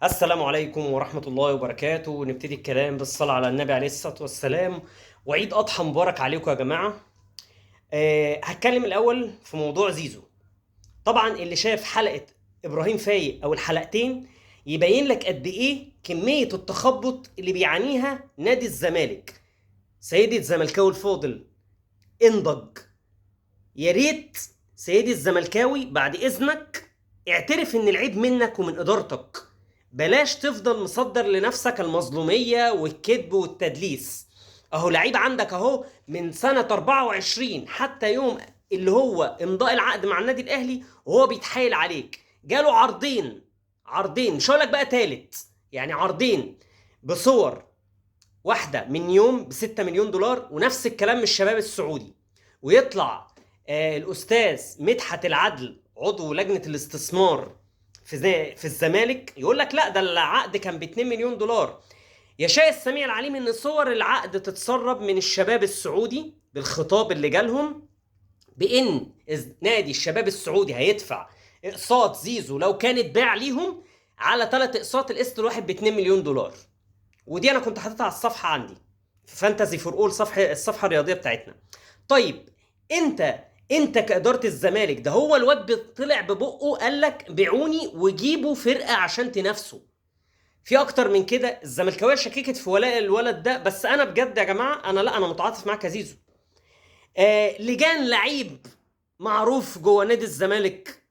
السلام عليكم ورحمة الله وبركاته. نبتدي الكلام بالصلاة على النبي عليه الصلاة والسلام، وعيد أضحى مبارك عليكم يا جماعة. هتكلم الأول في موضوع زيزو. طبعا اللي شاف حلقة إبراهيم فايق أو الحلقتين يبين لك قد إيه كمية التخبط اللي بيعانيها نادي الزمالك. سيدي الزملكاوي الفاضل انضج، يا ريت سيدي الزملكاوي بعد إذنك اعترف إن العيب منك ومن إدارتك، بلاش تفضل مصدر لنفسك المظلومية والكذب والتدليس. اهو لعيب عندك اهو من سنة 24 حتى يوم اللي هو امضاء العقد مع النادي الاهلي وهو بيتحايل عليك، جاله عرضين مش هقولك بقى تالت، يعني عرضين بصور، واحدة من يوم ب6 مليون دولار ونفس الكلام من الشباب السعودي. ويطلع الاستاذ مدحت العدل عضو لجنة الاستثمار في الزمالك يقول لك لا ده العقد كان ب2 مليون دولار. يشاء السميع العليم ان صور العقد تتسرب من الشباب السعودي بالخطاب اللي جالهم بان نادي الشباب السعودي هيدفع اقساط زيزو لو كانت باع ليهم على 3 اقساط، القسط الواحد ب2 مليون دولار. ودي انا كنت حاططها على الصفحة عندي في Fantasy For All، الصفحة الرياضية بتاعتنا. طيب انت كادارة الزمالك، ده هو الواد طلع ببقه قال لك بيعوني وجيبوا فرقه عشان تنافسوا. في اكتر من كده؟ الزملكاويه شككت في ولاء الولد ده، بس انا بجد يا جماعة انا متعاطف معاك يا زيزو. لجان لعيب معروف جوه نادي الزمالك،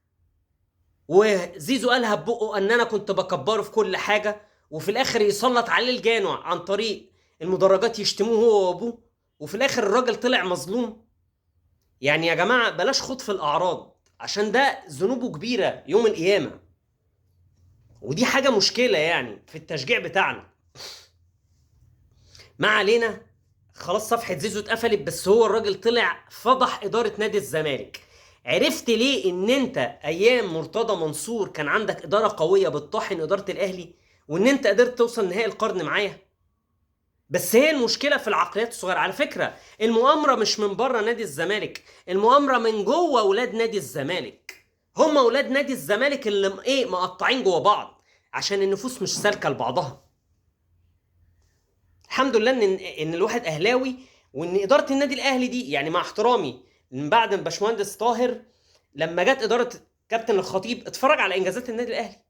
وزيزو قالها ببقه ان انا كنت بكبره في كل حاجة، وفي الاخر يسلط عليه لجانه عن طريق المدرجات يشتموه هو وابوه، وفي الاخر الراجل طلع مظلوم. يعني يا جماعة بلاش خوض في الأعراض عشان ده ذنوبه كبيرة يوم القيامة، ودي حاجة مشكلة يعني في التشجيع بتاعنا. ما علينا، خلاص صفحة زيزو اتقفلت، بس هو الراجل طلع فضح إدارة نادي الزمالك. عرفت ليه إن أنت أيام مرتضى منصور كان عندك إدارة قوية بتطحن إدارة الأهلي، وإن أنت قدرت توصل نهائي القرن معايا؟ بس هي المشكلة في العقليات الصغيرة. على فكرة المؤامرة مش من بره نادي الزمالك، المؤامرة من جوه ولاد نادي الزمالك. هم ولاد نادي الزمالك اللي مقطعين جوه بعض عشان النفوس مش سالكة لبعضها. الحمد لله ان الواحد اهلاوي، وان ادارة النادي الاهلي دي يعني مع احترامي من بعد ما باشمهندس طاهر لما جت ادارة كابتن الخطيب، اتفرج على انجازات النادي الاهلي.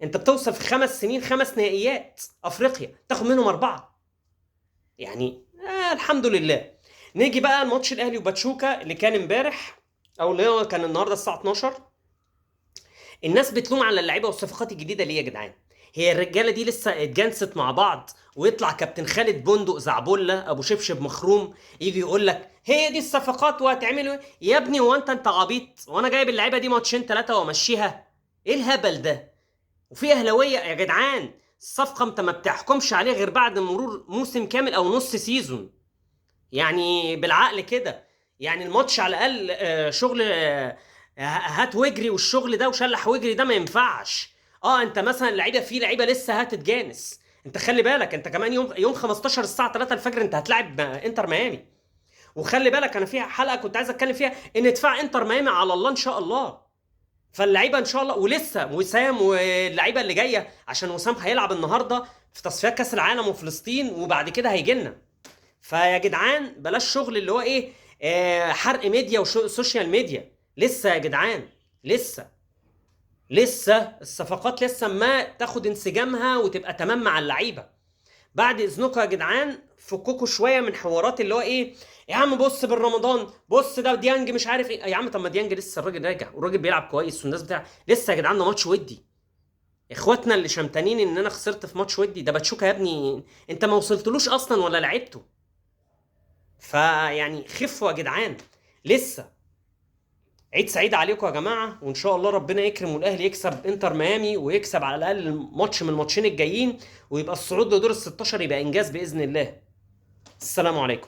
انت بتوصل في 5 سنين 5 نهائيات افريقيا تاخد منهم 4، يعني الحمد لله. نيجي بقى الماتش الاهلي وباتشوكا اللي كان امبارح او اللي هو كان النهارده الساعة 12. الناس بتلوم على اللعيبة والصفقات الجديدة ليه يا جدعان؟ هي الرجالة دي لسه اتجنست مع بعض، ويطلع كابتن خالد بندق زعبله ابو شبشب مخروم يجي يقول لك هي دي الصفقات وهتعملوا يا ابني، هو انت عبيط وانا جايب اللعيبة دي ماتشين 3 وامشيها؟ ايه الهبل ده؟ وفي اهلاويه يا جدعان الصفقة انت ما بتحكمش عليها غير بعد مرور موسم كامل او نص season، يعني بالعقل كده. يعني الماتش على الاقل شغل هات واجري والشغل ده وشلح واجري ده ما ينفعش. انت مثلا لعيبة، في لعيبة لسه هتتجانس، انت خلي بالك انت كمان يوم 15 الساعة 3 الفجر انت هتلاعب انتر ميامي. وخلي بالك انا في حلقة كنت عايز اتكلم فيها ان دفاع انتر ميامي على الله ان شاء الله، فاللعيبه ان شاء الله، ولسه وسام واللعيبة اللي جاية، عشان وسام هيلعب النهارده في تصفيات كاس العالم وفلسطين وبعد كده هيجي لنا. فيا جدعان بلاش شغل اللي هو ايه حرق ميديا و social media. لسه يا جدعان، لسه الصفقات لسه ما تاخد انسجامها وتبقى تمام مع اللعيبة. بعد اذنكم يا جدعان فككوا شوية من حوارات اللي هو ايه يا عم بص بالرمضان، بص ده ديانج مش عارف ايه. يا عم طب ما ديانج لسه الراجل راجع والراجل بيلعب كويس والناس بتاع لسه يا جدعان ده ماتش ودي. اخواتنا اللي شمتانين ان انا خسرت في ماتش ودي ده باتشوكا يا ابني انت ما وصلتلوش اصلا ولا لعبته. فيعني خفوا يا جدعان لسه. عيد سعيد عليكم يا جماعة، وان شاء الله ربنا يكرم والاهلي يكسب انتر ميامي ويكسب على الاقل ماتش من الماتشين الجايين، ويبقى الصعود لدور ال16 يبقى انجاز باذن الله. السلام عليكم.